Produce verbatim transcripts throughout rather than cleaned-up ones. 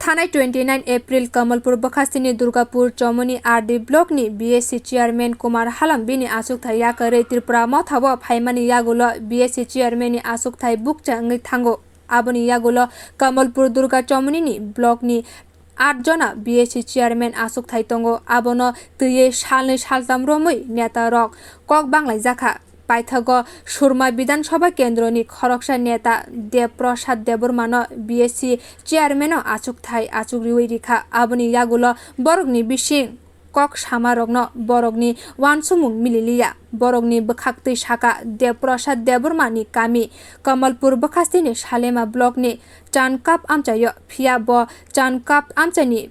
Thanai twenty nine April Kamalpur bwkhastini Durgapur Chomoni R D block ni B S C chairman Kumar Halam bini achukthai yakarwi Tripura Motha o phaimani yagulo B S C chairman ni achukthai bukcha wngwi thango. Aboni yagulo Kamalpur Durga Chomoni ni block ni aat jona B S C chairman achukthai tongo. Abono twiwi salnwi saltham romwi neta rok kok banglaijak kha. Paithago Surma Bidhan Sabha Kendroni khoroksa neta Dev Prasad Debbarmano B S C chairman o achukthai achuk riwi rikha. Aboni yagulo borokni bising kok sama rokno borokni uansukmung mililiya. Borokni bwkhaktwi saka Dev Prasad Debbarmani kami Kamalpur bwkhastini Salema block ni Chankap amchaio, phiya bo Chankap amchaini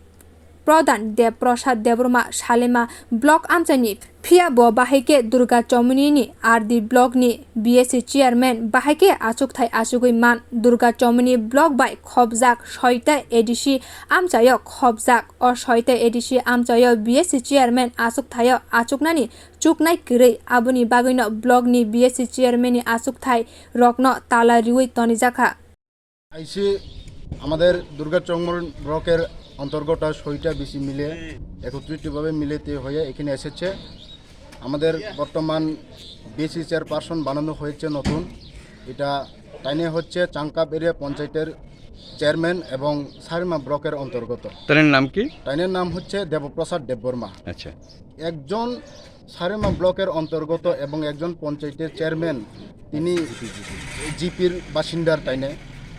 Pradhan Dev Prasad Debbarma Salema block amchaini, phiya bo bahai khe Durga Chomoni ni R D block ni B S C chairman bahai khe achukthai achugwi man. Durga Chomoni block bai khobjak soita A D C amchaio khobjak. O soita A D C amchaio B S C chairman achukthaio achuknani chuknai kwrwi. Aboni bagwino block ni B S C chairman ni achukthai rokno tala riwi tonijakha. আইসি আমাদের দুর্গা চৌমুহনী ব্লকের অন্তর্গত ছয়টা বিসি মিলে একত্রিতভাবে মিলিত হয়ে এখানে এসেছে। আমাদের বর্তমান বিসি চেয়ারপারসন বানানো হয়েছে নতুন। এটা তাইনে হচ্ছে চাংকাপ এরিয়া পঞ্চায়েতের চেয়ারম্যান এবং সারিমা ব্লকের অন্তর্গত। তাইনের নাম কি? তাইনের নাম হচ্ছে দেবপ্রসাদ দেববর্মা। আচ্ছা। একজন সারেমা ব্লকের অন্তর্গত এবং একজন পঞ্চায়েতের চেয়ারম্যান, তিনি জিপির বাসিন্দার তাইনে।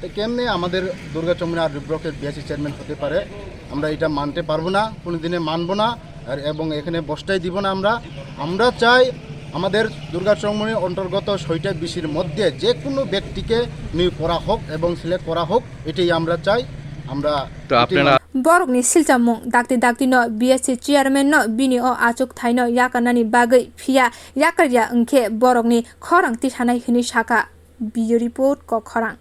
তো কেমনে আমাদের দুর্গা চৌমুহনী আর ব্লকের বিএসসি চেয়ারম্যান হতে পারে? আমরা এটা মানতে পারবো না, কোনোদিনে মানবো না। আর এবং এখানে বসতেই দিব না আমরা। আমরা চাই আমাদের দুর্গা চৌমুহনী অন্তর্গত ছয়টা বিসির মধ্যে যে কোনো ব্যক্তিকে নিয়োগ করা হোক এবং সিলেক্ট করা হোক, এটাই আমরা চাই। আমরা তো এটাই আপনারা মান- Borokni silchamung dakti dakti no B S C chairman no bini o achuk thaino yakarnani bagwi, phiya yakarya wngkhe borokni khorang tisanai hwnwi sakha. Bureau report, Kok Khorang.